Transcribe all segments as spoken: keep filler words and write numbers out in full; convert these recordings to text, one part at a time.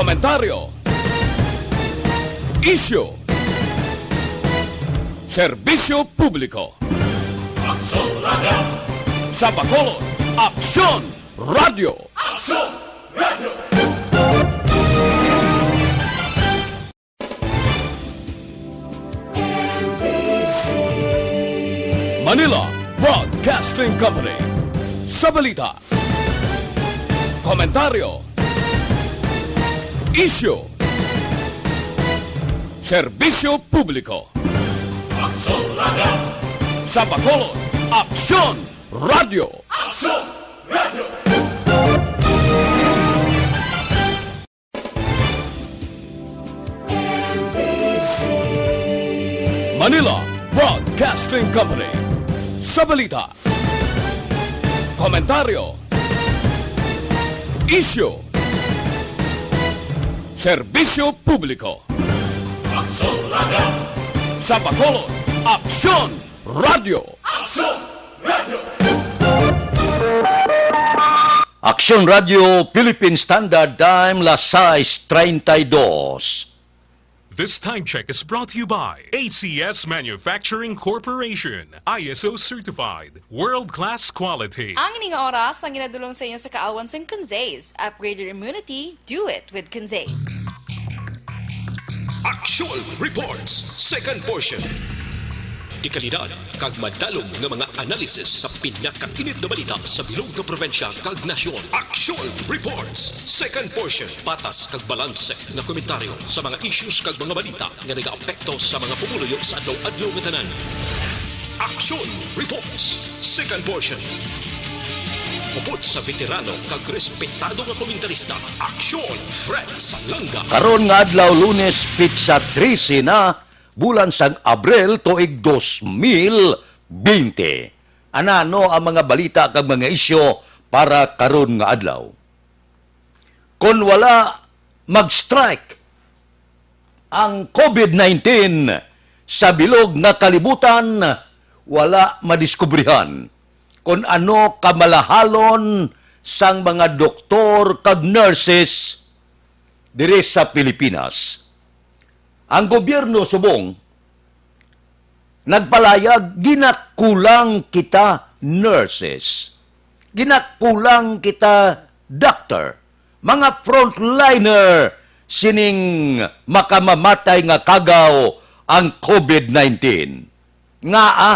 Komentaryo. Isyu. Serbisyo publiko. Aksyon Radio. Sa Bacolod, Aksyon Radio. Aksyon Radio. Manila Broadcasting Company. Sa balita, komentaryo, isyu, serbisyo publiko. Aksyon Radio. Sa Bacolod, Aksyon Radio. Aksyon Radio. Manila Broadcasting Company. Sa balita, komentaryo, isyu, serbisyo publiko. Aksyon Radio. Sa Bacolod, Aksyon Radio. Aksyon Radio. Aksyon Radio Philippine Standard Time, las sais treinta y dos. This time check is brought to you by A C S Manufacturing Corporation, I S O certified, world-class quality. Ang ining oras ang ginadulong sa inyo sa kaalwan sang Conzaze. Upgrade your immunity, do it with Conzaze. Action Reports, second portion. Dekalidad kag madalom nga mga analysis sa pinakainit na balita sa bilog nga probinsya kag nasyon. Action Reports, second portion. Patas kag balanse nga komentaryo sa mga issues kag mga balita nga nagaapekto sa mga pumuluyo sa adlaw-adlaw nga tanan. Action Reports, second portion. Upod sa veterano kag respetado nga komentarista, Action Fred Salanga. Karon nga adlaw, Lunes, pitsa trese na, bulan sang Abril, tuig dos mil bente. Anano ang mga balita kag mga isyu para karon nga adlaw? Kon wala mag-strike ang covid nineteen sa bilog nga kalibutan, wala madiskubrihan kon ano kamalahalon sang mga doktor kag nurses diri sa Pilipinas. Ang gobyerno subong nagpalayag, ginakulang kita nurses, ginakulang kita doctor, mga frontliner sining makamamatay nga kagaw, ang covid nineteen. Ngaa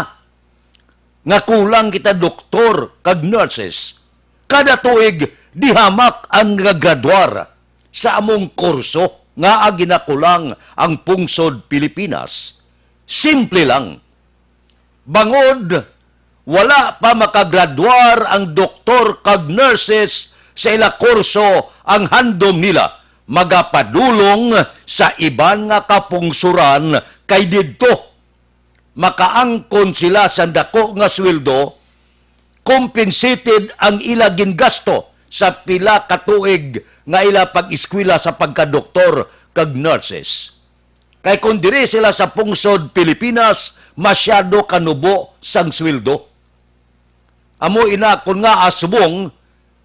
nga kulang kita doktor kag nurses? Kada tuig, dihamak ang nagagradwar sa among kurso nga ginakulang ang pungsod Pilipinas. Simple lang. Bangod wala pa makagradwar ang doktor kag nurses sa ila kurso, ang handom nila magapadulong sa iban nga kapungsoran, kay didto makaangkon sila sa dako nga sweldo, compensated ang ila gingasto sa pila ka tuig nga ila pag-eskwela sa pagkadoktor kag nurses. Kay kon diri sila sa pungsod Pilipinas, masyado kanubo sang sweldo. Amo ina, kon ngaa subong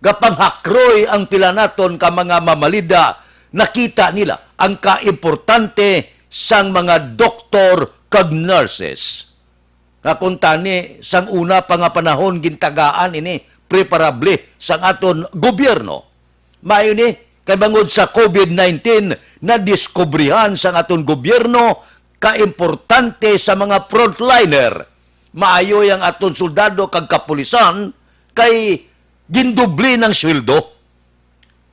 gapanghakroy ang pila naton ka mga mamalida, nakita nila ang kaimportante sang mga doktor kag nurses. Nga kuntani, sang una pa nga panahon gintagaan ini preparable sang aton gobyerno. Maayo ni, kay bangod sa covid nineteen, nadiskubrihan sang aton gobyerno kaimportante sa mga frontliner. Maayo ang aton soldado kag kapulisan kay gindoble ng sweldo.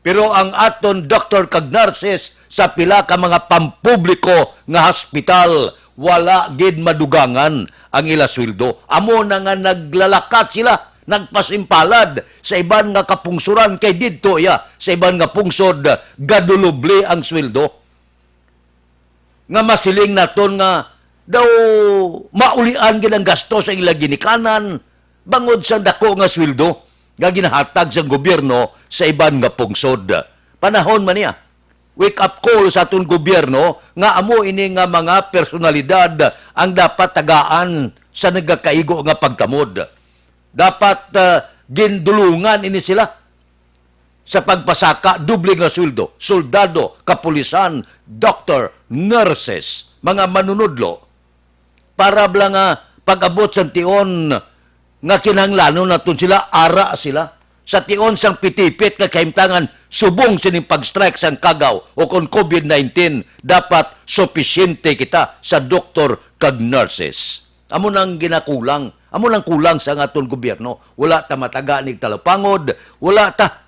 Pero ang aton doktor kag nurses sa pila ka mga pampubliko nga hospital, wala gid madugangan ang ila sweldo. Amo na nga naglalakat sila, nagpasimpalad sa iban nga kapungsoran, kay didto iya sa iban nga pungsod, gaduloble ang sweldo. Nga masiling naton nga daw maulian gid ang gasto sa ila ginikanan bangod sa dako nga sweldo nga ginahatag sang gobyerno sa iban nga pungsod. Panahon man niya. Wake up call sa aton gobyerno nga amo ini nga mga personalidad ang dapat tagaan sa nagakaigo nga pagtamod. Dapat, ah, gindulungan ini sila. sa pagpasaka, doble nga sweldo, soldado, kapulisan, doctor, nurses, mga manunudlo, para bala nga pag-abot sa tion nga kinahanglanon naton sila, ara sila. Sa tion sang pitipit nga kahimtangan, subong sining pag-strike sang kagaw o kon COVID nineteen, dapat supisyente kita sa doktor kag nurses. Amo nang ginakulang, amo nang kulang sa aton gobyerno. Wala ta mataga nig talupangod, wala ta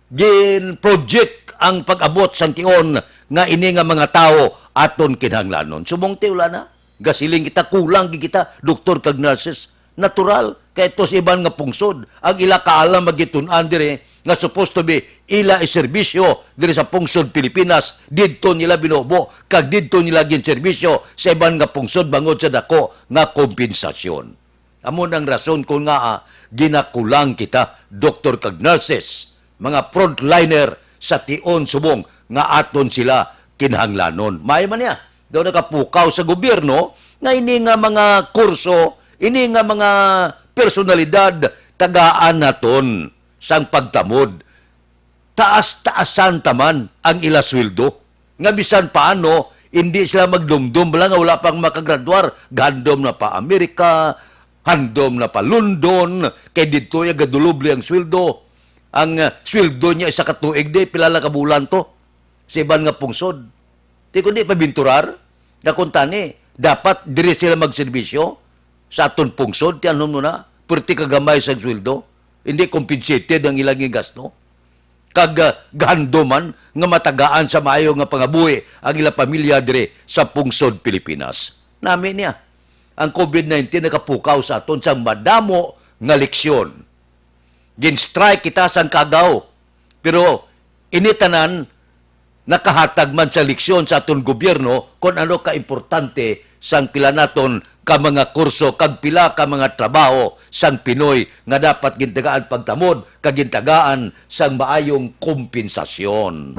gin-project ang pag-abot sang tion nga ini nga mga tawo aton kinahanglanon. Subong ti wala na. Gasiling kita, kulang gid kita, doktor kag nurses. Natural, kay to sa iban nga pungsod, ang ila kaalam magitun-an diri nga supposed to be ila iserbisyo diri sa pungsod Pilipinas, didto nila binubo, kag didto nila ginserbisyo sa iban nga pungsod bangod sa dako nga kompensasyon. Amo nang rason kon ngaa ginakulang kita, doktor kag nurses, mga frontliner sa tion subong nga aton sila kinahanglanon. Maayo man niya, daw nakapukaw sa gobyerno nga ini nga mga kurso, ini nga mga personalidad tagaan naton sang pagtamod. Taas-taasan ta man ang ila sweldo, nga bisan paano, hindi sila magdumdom bala nga wala pang makagraduar, gahandom na pa Amerika, handom na pa London, kay didto ya gaduloble ang sweldo. Ang, ah, sweldo niya isa ka tuig di, pila lang ka bulan to sa iban nga pungsod. Ti kundi pabinturar, nga kuntani, dapat diri sila magserbisyo sa aton pungsod, ti ano mo na, perti kagamay sa sweldo, hindi compensated ang ilang gasto. Kag, ah, gahandoman nga matagaan sa maayo nga pangabuhi ang ilang pamilya diri sa pungsod Pilipinas. Nami niya, ang COVID nineteen nakapukaw sa aton sang madamo nga leksyon. Gin-strike kita sang kagaw, pero ini tanan nakahatag man sa leksyon sa aton gobyerno kon ano ka importante sang pila naton ka mga kurso kag pila ka mga trabaho sang Pinoy nga dapat gintagaan pagtamod kag gintagaan sang maayong kompensasyon.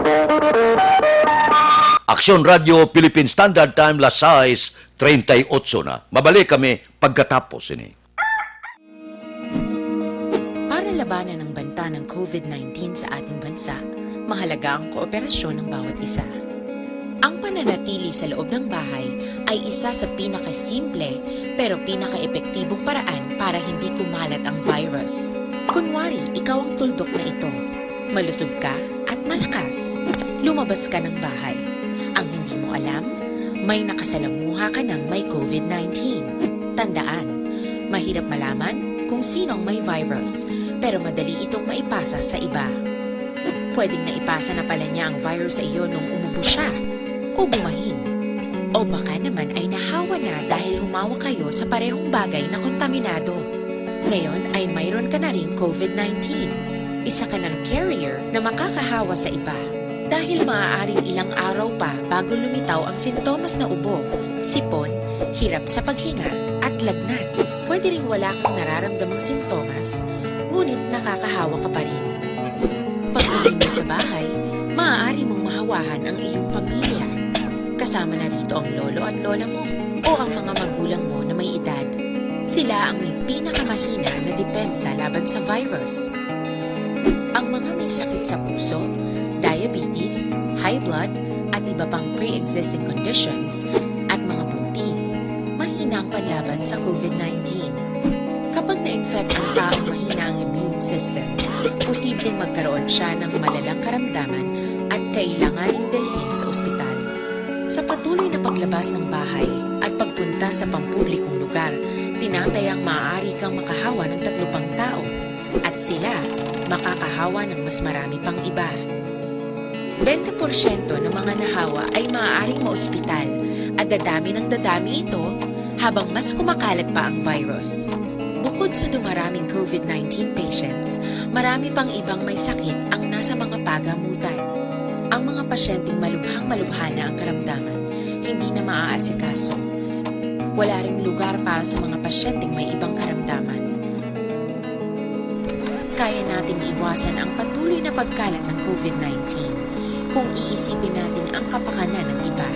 Aksyon Radio Philippine Standard Time, las sais treinta y ocho na. Mabalik kami pagkatapos ini. Para labanan ang banta ng COVID nineteen sa ating bansa, mahalaga ang kooperasyon ng bawat isa. Ang pananatili sa loob ng bahay ay isa sa pinakasimple pero pinakaepektibong paraan para hindi kumalat ang virus. Kunwari, ikaw ang tuldok na ito. Malusog ka at malakas. Lumabas ka ng bahay. Ang hindi mo alam, may nakasalamuha ka ng may COVID nineteen. Tandaan, mahirap malaman kung sino ang may virus, pero madali itong maipasa sa iba. Pwedeng naipasa na pala niya ang virus sa iyo nung umubo siya, o bumahin. O baka naman ay nahawa na dahil humawak kayo sa parehong bagay na kontaminado. Ngayon ay mayroon ka na ring COVID nineteen. Isa ka ng carrier na makakahawa sa iba. Dahil maaaring ilang araw pa bago lumitaw ang sintomas na ubo, sipon, hirap sa paghinga, at lagnat. Pwede ring wala kang nararamdamang sintomas, ngunit nakakahawa ka pa rin. Pag-uwi mo sa bahay, maaari mong mahawahan ang iyong pamilya. Kasama na rito ang lolo at lola mo o ang mga magulang mo na may edad. Sila ang may pinakamahina na depensa laban sa virus. Ang mga may sakit sa puso, diabetes, high blood, at iba pang pre-existing conditions, at mga buntis, mahina ang panlaban sa COVID nineteen. Kapag na-infect ang taong mahina ang immune system, posibleng magkaroon siya ng malalang karamdaman at kailanganing dalhin sa ospital. Sa patuloy na paglabas ng bahay at pagpunta sa pampublikong lugar, tinatayang maaari kang makahawa ng tatlo pang tao at sila makakahawa ng mas marami pang iba. Bente porsyento ng mga nahawa ay maaaring maospital at dadami ng dadami ito habang mas kumakalat pa ang virus. Bukod sa dumaraming COVID nineteen patients, marami pang ibang may sakit ang nasa mga pagamutan. Ang mga pasyenteng malubhang-malubha na ang karamdaman, hindi na maaasikaso. Wala ring lugar para sa mga pasyenteng may ibang karamdaman. Kaya nating iwasan ang patuloy na pagkalat ng COVID nineteen kung iisipin natin ang kapakanan ng iba.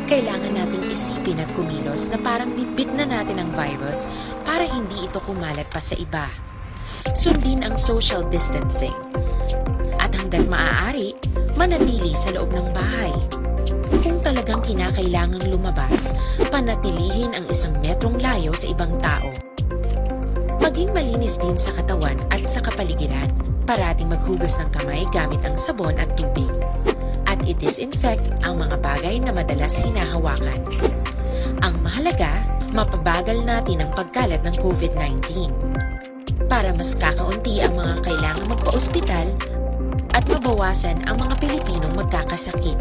Kailangan nating isipin at kumilos na parang bitbit na natin ang virus para hindi ito kumalat pa sa iba. Sundin ang social distancing. At Hanggat maaari, manatili sa loob ng bahay. Kung talagang kinakailangang lumabas, panatilihin ang isang metrong layo sa ibang tao. Maging malinis din sa katawan at sa kapaligiran. Parating maghugas ng kamay gamit ang sabon at tubig. At i-disinfect ang mga bagay na madalas hinahawakan. Ang mahalaga, mapabagal natin ang pagkalat ng COVID nineteen. Para mas kakaunti ang mga kailangang magpa-ospital at mabawasan ang mga Pilipinong magkakasakit.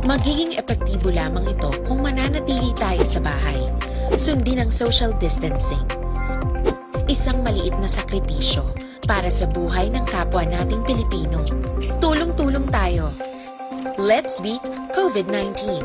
Magiging epektibo lamang ito kung mananatili tayo sa bahay. Sundin ang social distancing. Isang maliit na sakripisyo para sa buhay ng kapwa nating Pilipino. Tulong-tulong tayo. Let's beat COVID nineteen.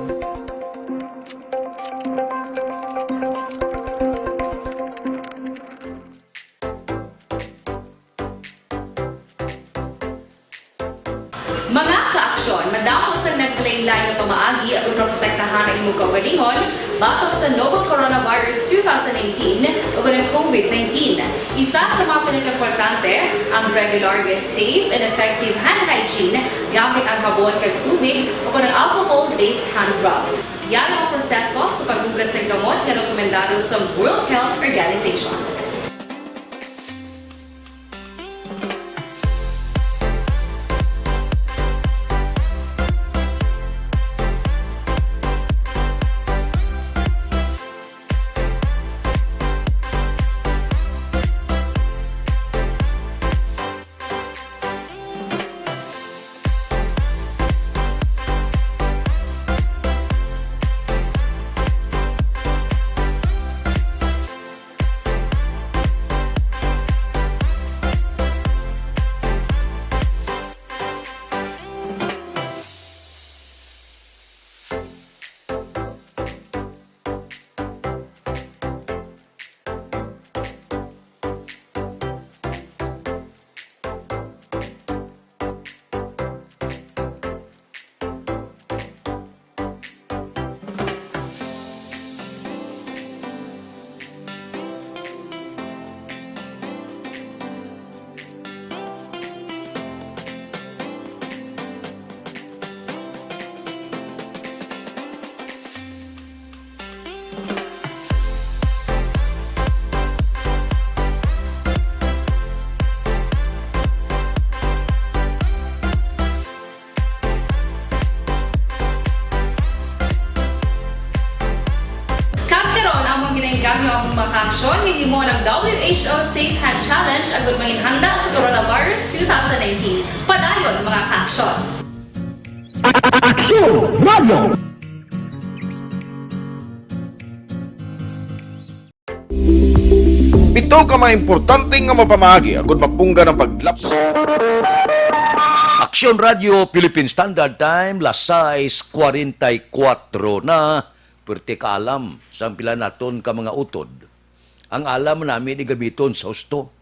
Mga kaaksyon, madamo sang naglain-lain nga pamaagi aron maprotektahan ang imong kaugalingon batok sa novel coronavirus two thousand nineteen o ang COVID nineteen. Isa sa mga pinakaimportante ang regular nga safe and effective hand hygiene gamit ang habon kag tubig o ang alcohol-based hand rub. Yan ang proseso sa paghugas ng kamot nga rekomendado sa World Health Organization. Kag karon, amon ginaengganyo ang mga kaaksyon nga gihimo ng W H O Safe Hand Challenge agud manginhanda sa coronavirus two thousand nineteen. Padayon, mga kaaksyon. Aksyon Radio! Pito ka mga importante nga mapamaagi agud mapunggan ang paglaps. Aksyon Radio Philippine Standard Time, las sais kwarenta y kuwatro na. Perti ka alam sang pila naton ka mga utod. Ang alam nami di gamiton sa husto.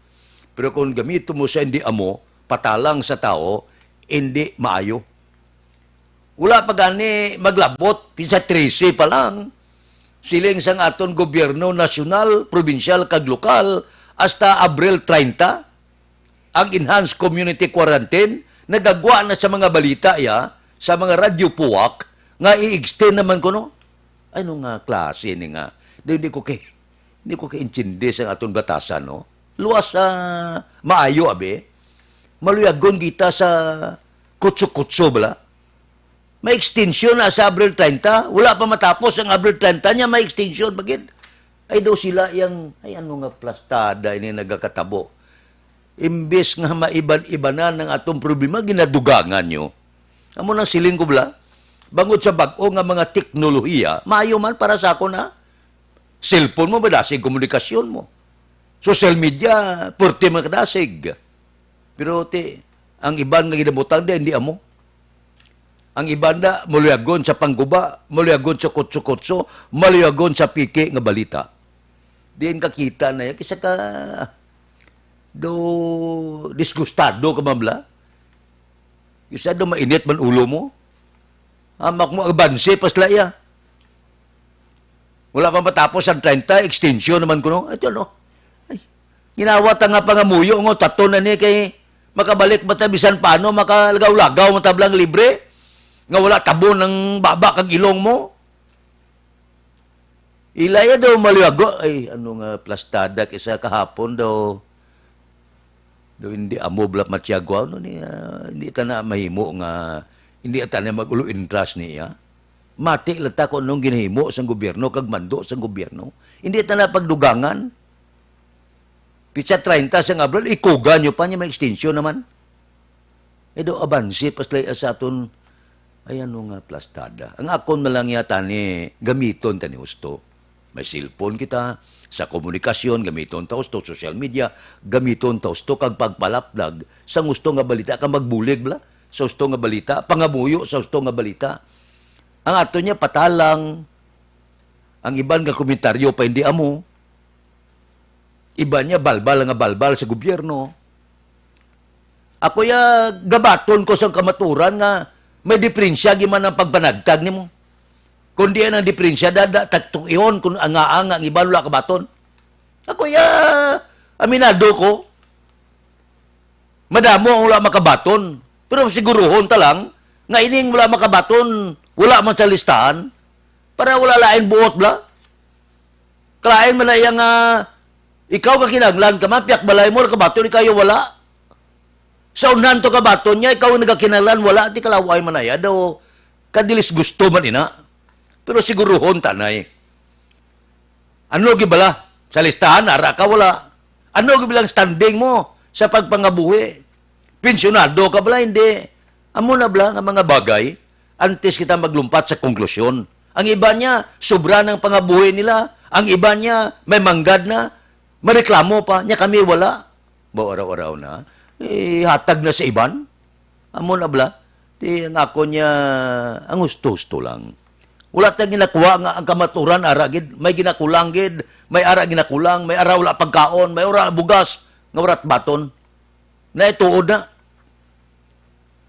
Pero kung gamito mo sa hindi amo, patalang sa tawo, hindi maayo. Wala pa gani maglabot, pinsa trese pa lang. Siling sang aton gobyerno nasyonal, probinsyal, kag lokal, hasta Abril treinta, ang enhanced community quarantine, nagagwa na sa mga balita, ya, sa mga radyo puwak, nga i-extend naman kuno. Ano nga klase ni nga? Di, di ko kay, di ko kaintindi sa aton batasan, no? Luwas sa maayo, abi. Maluyagon kita sa kutso-kutso, bala. May extension na sa Abril treinta. Wala pa matapos ang Abril treinta niya, may extension pa gid. Ay, daw sila yang, ay, ano nga plastada ini nagakatabo? Imbes nga maiban-ibanan ang atong problema, ginadugangan nyo. Amo nang siling ko, bala, bangod sa bag-o nga mga teknolohiya, maayo man para sa akon, ha? Cellphone mo, madasig komunikasyon mo. Social media, purti man kadasig. Pero ti, ang iban nga ginabutang di, hindi amo. Ang iban na, maluyagon sa pangguba, maluyagon sa kutso-kutso, maluyagon sa piki nga balita. Diin kakita na yan, kisa ka do disgustado ka, ma'am, la? Kisa do mainit man ulo mo? Hamak mo, abanse pa sila iya. Wala pa matapos ang treinta, extension naman kuno. Ito, no? Ay, ginawa ta nga pangamuyo, nga taton na ni kay Makabalik man ta bisan paano, makalagaw-lagaw man ta bala nga libre, nga wala tabon ang baba kag ilong mo. Ila ya daw maliwago. Ay, ano nga plastada kisa kahapon daw. Daw hindi amo bala matiyago. Ano ni, ah, hindi ta na mahimo nga, hindi ta na mag-ulo-intras niya. Mati lang ta kung anong ginahimo sang gobyerno kag mando sang gobyerno. Hindi ta na pagdugangan. Pitsa treinta sang Abril, ikugan nyo pa niya, may extension naman. Eh, do abanse pa sila sa aton, ay, ano nga plastada. Ang akon na lang yata ni gamiton ta ni husto. May cellphone kita, sa komunikasyon, gamiton ta husto, social media, gamiton ta husto, kag pagpalaplag sa husto nga balita, kag magbulig bala sa husto nga balita, pangamuyo sa husto nga balita. Ang ato niya, patalang, ang iban nga komentaryo pa hindi amo, iban niya, balbal nga balbal sa gobyerno. Ako ya, gabaton ko sang kamaturan nga may diperensya gi man ang pagpanagtag nimo. Kung diin ang diperensya, da, da, tagtuihon kung anga-anga ang iban wala kabaton. Ako ya, aminado ko. Madamo ang wala makabaton. Pero siguruhon ta lang nga ining wala makabaton, wala man sa listahan. Para wala lain buot bala. Kalain man na iya nga ikaw ka kinahanglan ka man, piyak balay mo, nakabaton, ikaw yung wala. Sa unhan to kabaton niya, ikaw ang nagakinahanglan, wala, di kalaway man na iya. Daw, kadilis gusto man ina. Pero siguruhon tanay. Ano gibala? Sa listahan, ara ka, wala. Ano gibalang standing mo sa pagpangabuhi? Pensyonado ka bala? Hindi. Amo na bala nga mga bagay, antes kita maglumpat sa konklusyon. Ang iba niya, sobra ng pangabuhi nila. Ang iba niya, may manggad na. Mareklamo pa. Niya kami, wala. Ba, araw-araw na. Eh, hatag na sa iban. Amo na bala. Ti, ang ako niya, ang husto-husto lang. Wala tayong ginakuha nga ang kamaturan, ara gid. May ginakulang gid. May ara ginakulang. May ara wala pagkaon. May ara bugas. Nga wala baton. Naituod na.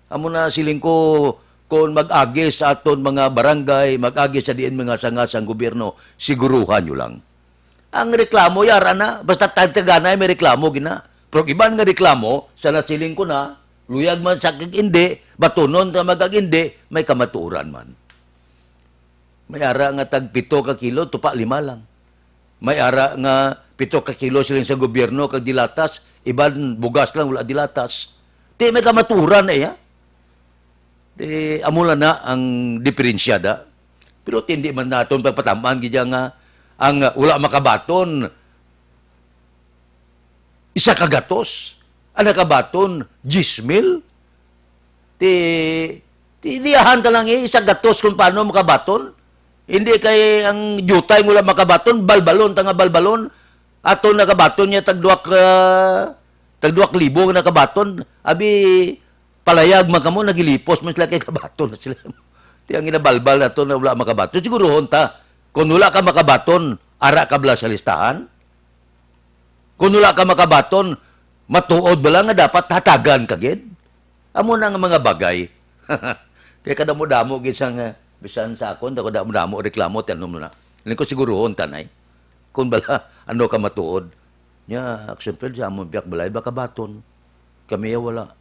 Amo na siling ko, kung mag-agi sa aton mga barangay, mag-agi sa diin mga sanga sang gobyerno, siguruhan nyo lang. Ang reklamo, yara na. Basta tagtaganay, may reklamo, gina. Pero iban nga reklamo, sa nasiling ko na, luyag man sa kag-indi, batunon ka mag-ag-indi, may kamatuoran man. May ara nga tag pito ka kilo, tupa lima lang. May ara nga pito ka kilo siling sa gobyerno kag dilatas, iban bugas lang, wala dilatas. Ti may kamaturan na iya. Ti amo lang na ang diferensya da. Pero ti hindi man naton pagpatamaan gid nga ang wala makabaton isa ka gatos, ang nakabaton diyes mil. Ti, ti diyahan ta lang, eh, isa gatos kung paano makabaton. Hindi kay ang diyutay nga wala makabaton, balbalon ta nga balbalon. Ato nakabaton niya tagduwak, ah, tagduwak libo nga nakabaton. Abi, palayag man kamo, nagilipos man sila kay kabaton na sila. Ti ang ginabalbal nato na wala makabaton. Siguruhon ta, kung wala ka makabaton, ara ka bala sa listahan? Kung wala ka makabaton, matuod bala nga dapat hatagan ka gid? Amo na nga mga bagay. Kay kadamo-damo gid sang, eh, bisan sa akon, kadamo-damo reklamo, ti ano mo na. Lingko siguruhon tanay. Kung bala, ano ka matuod? Nya, siyempre, sa amon biyak balay, baka baton. Kami ya wala.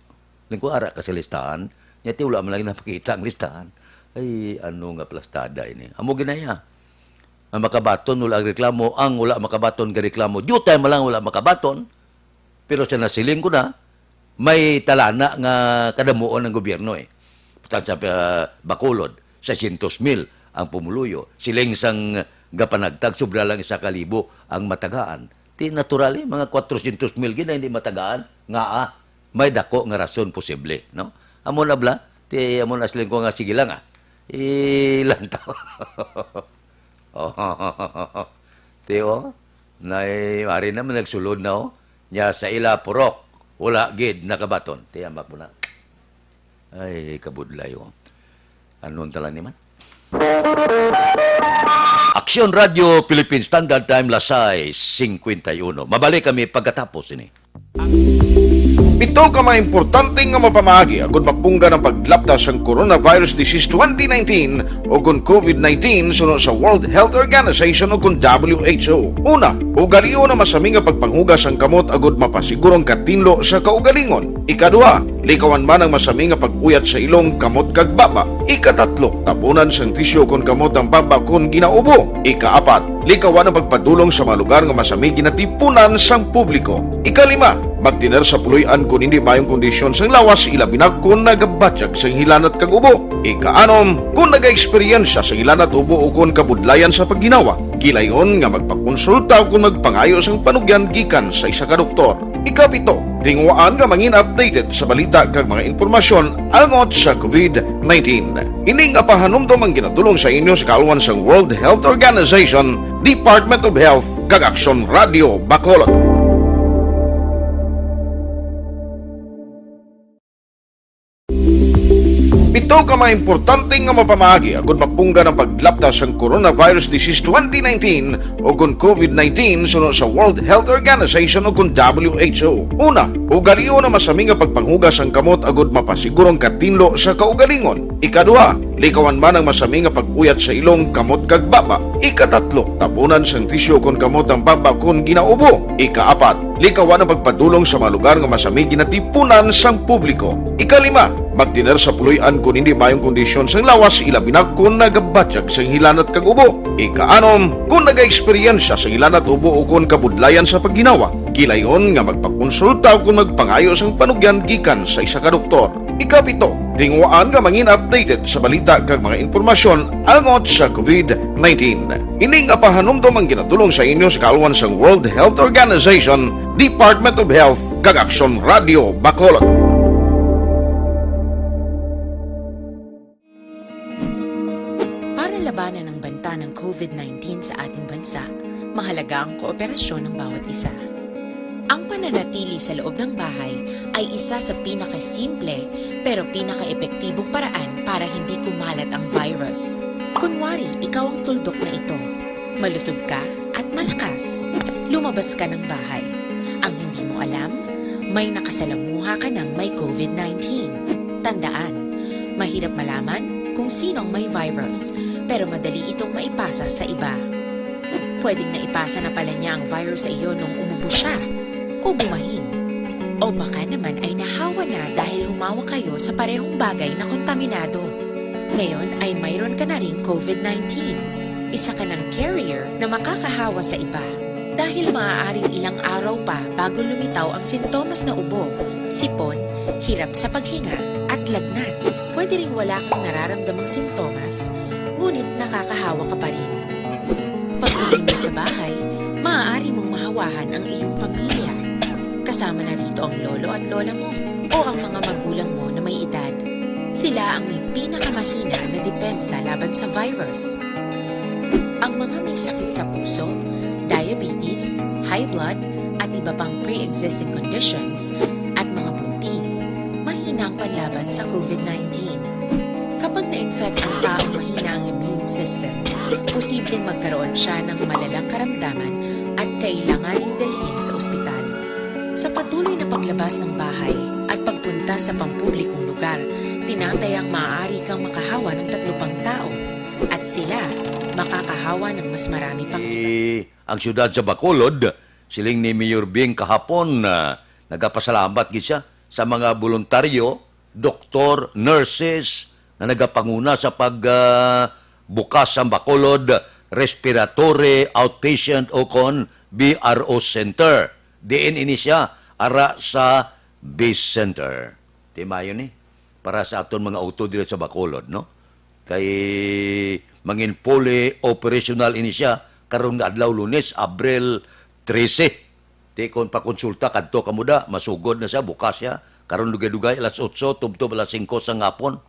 Lingko ara ka sa listahan. Nya, ti wala man lagi napakita ang listahan. Ay, ano nga plastada ini. Amo ginaya. Ang makabaton, wala ang reklamo. Ang wala makabaton, gareklamo. Diyutay man lang wala makabaton. Pero sa nasiling ko na, may talana nga kadamuon ang gobyerno, eh. Butan sa, ah, Bacolod, seiscientos mil ang pumuluyo. Siling sang gapanagtag, sobra lang isa ka libo ang matagaan. Ti natural, eh, mga kwatrocientos mil gid na hindi matagaan. Nga, ah, may dako nga rason posible, no? Amo na bala, ti amo na siling ko nga, sige lang, ah. Ilan taon? Oh, ti, oh. Nay, ari naman nagsulod na, oh. Nya sa ila purok, wala gid nakabaton. Ti ambak mo na. Ay, kabudlay, oh. Anong tala ni man? Aksyon Radio Philippine Standard Time, las sais cincuenta y uno. Mabalik kami pagkatapos ini. Pito ka mga importante nga mapamaagi agud mapunggan ang paglapta sang coronavirus disease twenty nineteen o kon COVID nineteen suno sa World Health Organization o kon W H O. Una, ugalion ang masami nga pagpanghugas sang kamot agud mapasiguro ang katinlo sa kaugalingon. Ikaduha, likawan man ang masami nga pag-uyat sa ilong, kamot kag baba. Ikatatlo, tabunan sang tisyu kon kamot ang baba kon ginaubo. Ikaapat, likawan ang pagpadulong sa mga lugar nga masami ginatipunan sang publiko. Ikalima, magtener sa puloy-an kon hindi maayong kondisyon sang lawas, ilabi na kon nagabatyag sang hilanat kag ubo. Ikaanom, kon nagaeksperyensya sang hilanat, ubo o kon kabudlayan sa pagginawa, gilayon nga magpakonsulta o kon magpangayo sang panugyan gikan sa isa ka doktor. Ikapito, tinguhaan nga mangin updated sa balita kag mga impormasyon angot sa COVID nineteen. Ini nga pahanumdom ang ginadulong sa inyo sa kaalwan sang World Health Organization, Department of Health, kag Aksyon Radio Bacolod. Pito ka mga importante nga mapamaagi agud mapunggan ang paglapta sang coronavirus disease twenty nineteen o kon COVID nineteen suno sa World Health Organization o kon W H O. Una, ugalion ang masami nga pagpanghugas sang kamot agud mapasiguro ang katinlo sa kaugalingon. Ikaduha, likawan man ang masami nga pag-uyat sa ilong, kamot kag baba. Ikatatlo, tabunan sang tisyu kon kamot ang baba kon ginaubo. Ikaapat, likawan ang pagpadulong sa mga lugar nga masami ginatipunan sang publiko. Ikalima, magtener sa puloy-an kon hindi maayong kondisyon sang lawas, ilabi na kon nagabatyag sang hilanat kag ubo. Ikaanom, kon nagaeksperyensya sang hilanat, ubo o kon kabudlayan sa pagginawa, gilayon nga magpakonsulta o kon magpangayo sang panugyan gikan sa isa ka doktor. Ikapito, tinguhaan nga mangin updated sa balita kag mga impormasyon angot sa COVID nineteen. Ini nga pahanumdom ang ginadulong sa inyo sa kaalwan sang World Health Organization, Department of Health, kag Aksyon Radio Bacolod. Para labanan ang banta ng COVID nineteen sa ating bansa, mahalaga ang kooperasyon ng bawat isa. Ang pananatili sa loob ng bahay ay isa sa pinakasimple pero pinakaepektibong paraan para hindi kumalat ang virus. Kunwari, ikaw ang tuldok na ito. Malusog ka at malakas. Lumabas ka ng bahay. Ang hindi mo alam, may nakasalamuha ka ng may COVID nineteen. Tandaan, mahirap malaman kung sino ang may virus, pero madali itong maipasa sa iba. Pwedeng naipasa na pala niya ang virus sa iyo nung umubo siya o bumahin. O baka naman ay nahawa na dahil humawak kayo sa parehong bagay na kontaminado. Ngayon ay mayroon ka na ring COVID nineteen. Isa ka ng carrier na makakahawa sa iba. Dahil maaaring ilang araw pa bago lumitaw ang sintomas na ubo, sipon, hirap sa paghinga, at lagnat. Pwede ring wala kang nararamdamang sintomas, ngunit nakakahawa ka pa rin. Pag-uwi mo sa bahay, maaari mong mahawahan ang iyong pamilya. Kasama na rito ang lolo at lola mo o ang mga magulang mo na may edad. Sila ang may pinakamahina na depensa laban sa virus. Ang mga may sakit sa puso, diabetes, high blood, at iba pang pre-existing conditions, at mga buntis, mahina ang panlaban sa COVID nineteen. Kapag na-infect ang taong mahina ang immune system, posibleng magkaroon siya ng malalang karamdaman at kailanganing dalhin sa ospital. Sa patuloy na paglabas ng bahay at pagpunta sa pampublikong lugar, tinatayang maaari kang makahawa ng tatlo pang tao at sila makakahawa ng mas marami pang iba. Ang siyudad sa Bacolod, siling ni Mayor Bing kahapon, ah, nagapasalamat gid siya sa mga boluntaryo, doktor, nurses nga nagapanguna sa pag, ah, bukas sa Bacolod Respiratory Outpatient o kon B R O Center. Diin ini siya ara sa Base Center. Timayon ni para sa aton mga utod diri sa Bacolod, no? Kay mangin fully operational ini siya karon nga adlaw, Lunes, Abril trese. Ti kon pakonsulta kadto kamo da, masugod na siya, bukas siya. Karon dugay-dugay alas otso tubtob alas singko sa ngapon.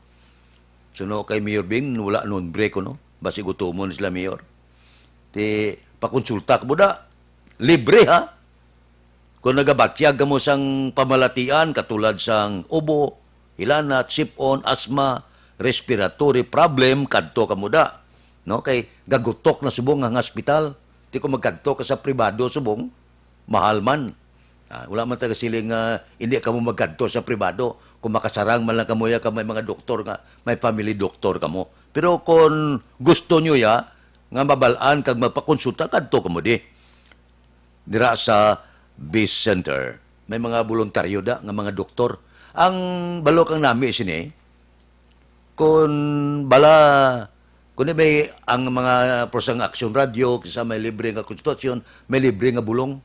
Suno kay Mayor Bing, wala nombre ko, no? Basig utumon sila, Mayor. Ti pakonsulta kamo da, libre, ha? Kung nagabatyag kamo sang pamalatian katulad sang ubo, hilanat, sipon, asma, respiratory problem, kadto kamo da. No? Kay gagutok na subong ang hospital. Ti kung magkadto ka sa pribado subong, mahal man. Ah, wala man taga siling nga hindi kamo magkadto sa pribado kung makasarang man lang kamo ya ka may mga doktor nga may family doctor kamo. Pero kung gusto nyo ya nga mabalaan kag magpakonsulta, kadto kamo di dira sa Base Center. May mga boluntaryo da nga mga doktor. Ang balo kang nami sini, kung bala, kung may ang mga prosang Aksyon Radio, kisa may libre nga konsultasyon, may libre nga bulong.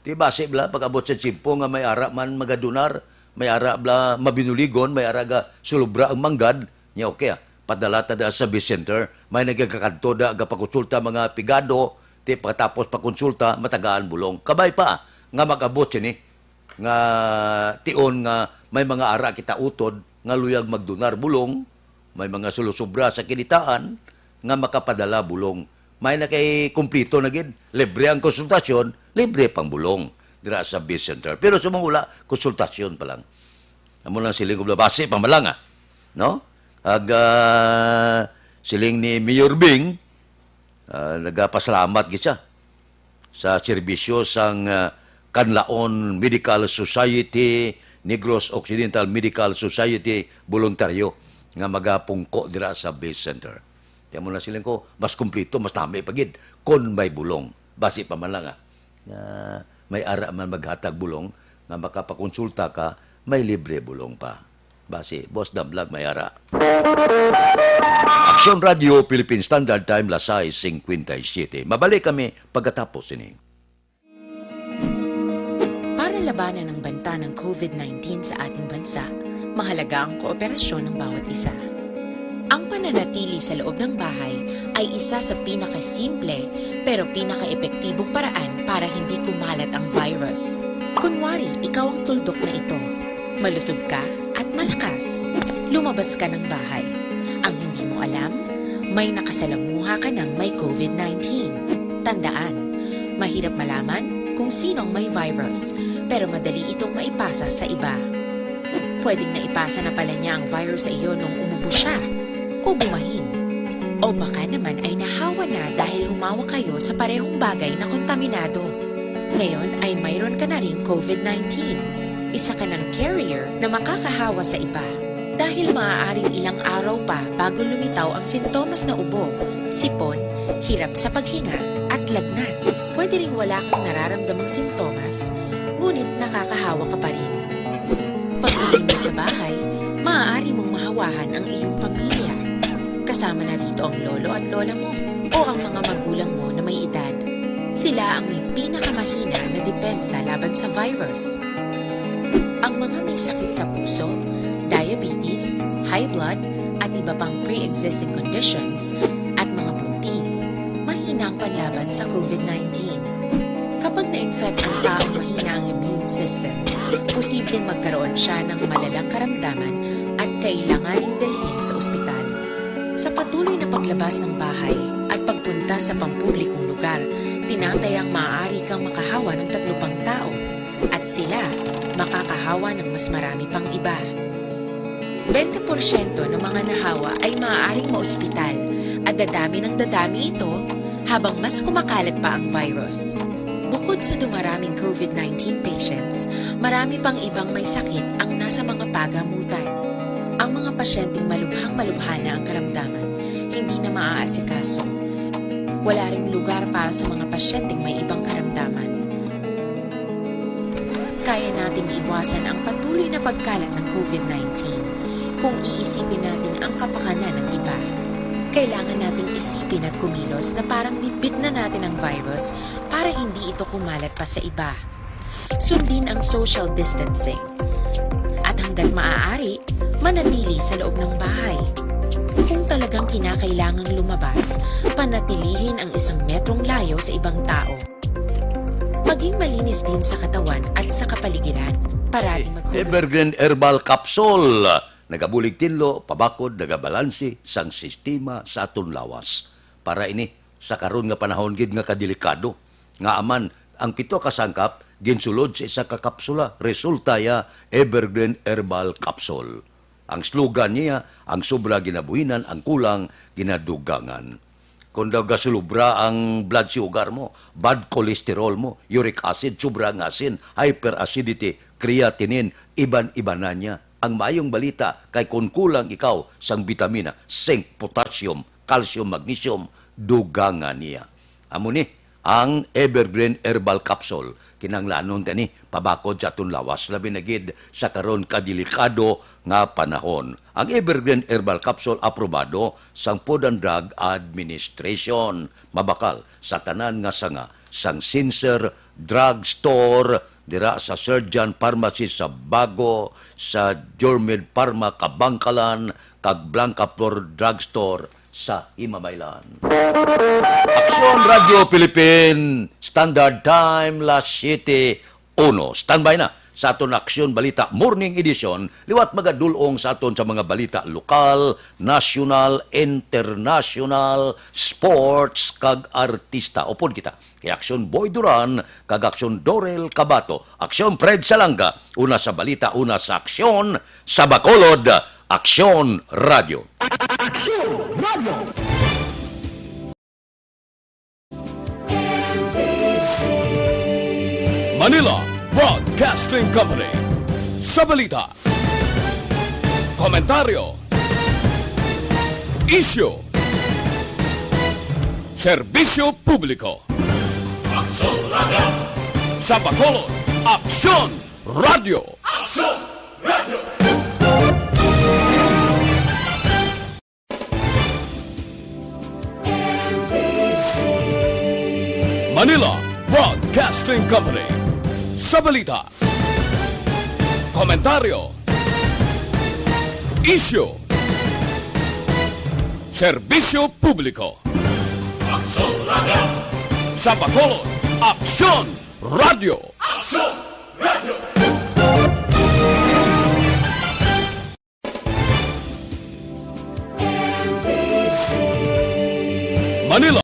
Di basi bala, pag-abot sa tiyempo nga may ara man magadunar, may ara bala mabinuligon, may ara ga sulubra ang manggad, nya okay ah. Padala ta da sa Base Center, may nagakakadto da gapakonsulta mga pigado, ti pagkatapos pakonsulta, matagaan bulong. Kabay pa nga mag-abot sini nga tion nga may mga ara kita utod nga luyag magdunar bulong, may mga sulusubra sa kinitaan nga makapadala bulong. May na kay kumplito na gid. Libre ang konsultasyon, libre pang bulong dira sa Base Center. Pero sa mga wala, konsultasyon pa lang. Amo lang siling ko, basi pa man lang, ah. No? Ag, ah, siling ni Mayor Bing, ah, nagapasalamat gid siya sa serbisyo sang, ah, Kanlaon Medical Society, Negros Occidental Medical Society, voluntaryo nga magapungko dira sa Base Center. Kaya mo na siling ko, mas kumplito, mas nami pa gid kon may bulong. Basi pa man lang, ah, nga may ara man maghatag bulong nga makapakonsulta ka, may libre bulong pa. Basi, Boss Damlag may ara. Aksyon Radio, Philippine Standard Time, las sais cincuenta y siete. Mabalik kami pagkatapos sini. Para labanan ang banta ng covid nineteen sa ating bansa, mahalaga ang kooperasyon ng bawat isa. Ang pananatili sa loob ng bahay ay isa sa pinakasimple pero pinakaepektibong paraan para hindi kumalat ang virus. Kunwari, ikaw ang tuldok na ito. Malusog ka at malakas. Lumabas ka ng bahay. Ang hindi mo alam, may nakasalamuha ka ng may covid nineteen. Tandaan, mahirap malaman kung sino ang may virus, pero madali itong maipasa sa iba. Pwedeng naipasa na pala niya ang virus sa iyo nung umubo siya o bumahin. O baka naman ay nahawa na dahil humawa kayo sa parehong bagay na kontaminado. Ngayon ay mayroon ka na ring covid nineteen. Isa ka ng carrier na makakahawa sa iba. Dahil maaaring ilang araw pa bago lumitaw ang sintomas na ubo, sipon, hirap sa paghinga, at lagnat. Pwede ring wala kang nararamdamang sintomas, ngunit nakakahawa ka pa rin. Pag-uwi mo sa bahay, maaari mong mahawahan ang iyong pamilya. Kasama na rito ang lolo at lola mo o ang mga magulang mo na may edad. Sila ang may pinakamahina na depensa laban sa virus. Ang mga may sakit sa puso, diabetes, high blood, at iba pang pre-existing conditions, at mga buntis, mahina ang panlaban sa covid nineteen. Kapag na-infect ang taong mahina ang immune system, posibleng magkaroon siya ng malalang karamdaman at kailanganing dalhin sa ospital. Sa patuloy na paglabas ng bahay at pagpunta sa pampublikong lugar, tinatayang maaari kang makahawa ng tatlo pang tao at sila makakahawa ng mas marami pang iba. Bente porsyento ng mga nahawa ay maaaring maospital at dadami ng dadami ito habang mas kumakalat pa ang virus. Bukod sa dumaraming covid nineteen patients, marami pang ibang may sakit ang nasa mga pagamutan. Ang mga pasyenteng malubhang-malubha na ang karamdaman, hindi na maaasikaso. Wala ring lugar para sa mga pasyenteng may ibang karamdaman. Kaya nating iwasan ang patuloy na pagkalat ng covid nineteen kung iisipin natin ang kapakanan ng iba. Kailangan nating isipin at kumilos na parang bitbit na natin ang virus para hindi ito kumalat pa sa iba. Sundin ang social distancing. At hanggat maaari, manatili sa loob ng bahay. Kung talagang kinakailangang lumabas, panatilihin ang isang metrong layo sa ibang tao. Maging malinis din sa katawan at sa kapaligiran. Parati mag-, Evergreen Herbal Capsule. Nagabulig tinlo, pabakod, nagabalansi sang sistema sa aton lawas. Para ini, sa karon nga panahon gid nga kadelikado. Nga aman, ang pito ka sangkap ginsulod sa isa ka kapsula. Resulta ya Evergreen Herbal Capsule. Ang slogan niya, "Ang sobra ginabuhinan, ang kulang ginadugangan." Kung daw gasulubra ang blood sugar mo, bad cholesterol mo, uric acid, sobra ang asin, hyperacidity, creatinine, iban-iban na niya. Ang maayong balita kay kung kulang ikaw sang bitamina, zinc, potassium, calcium, magnesium, dugangan niya. Amo ni ang Evergreen Herbal Capsule. Kinahanglanon ta ni pabakod sa aton lawas, labi na gid sa karon kadelikado nga panahon. Ang Evergreen Herbal Capsule aprobado sang Food and Drug Administration. Mabakal sa tanan nga sanga sang Sincere Drug Store, dira sa Surgeon Pharmacy sa Bago, sa Journmed Pharma Kabangkalan, kag Blanca Flor Drug Store sa Himamaylan. Aksyon Radio Philippine, Standard Time, las siyete uno. Standby na sa aton Aksyon Balita Morning Edition, liwat magadul-ong sa aton sa mga balita lokal, national, international, sports, kag artista. Upod kita kay Aksyon Boy Duran kag Aksyon Dorel Cabato, Aksyon Fred Salanga, una sa balita, una sa aksyon, sa Bacolod, Aksyon Radio. Aksyon Radio. Manila Broadcasting Company. Sa balita, komentaryo, isyu, serbisyo publiko. Aksyon Radio. Sa Bacolod, Aksyon Radio. Aksyon Radio. Manila Broadcasting Company. Sa balita, komentaryo, isyu, serbisyo publiko. Aksyon Radio. Sa Bacolod, Aksyon Radio. Aksyon Radio. Manila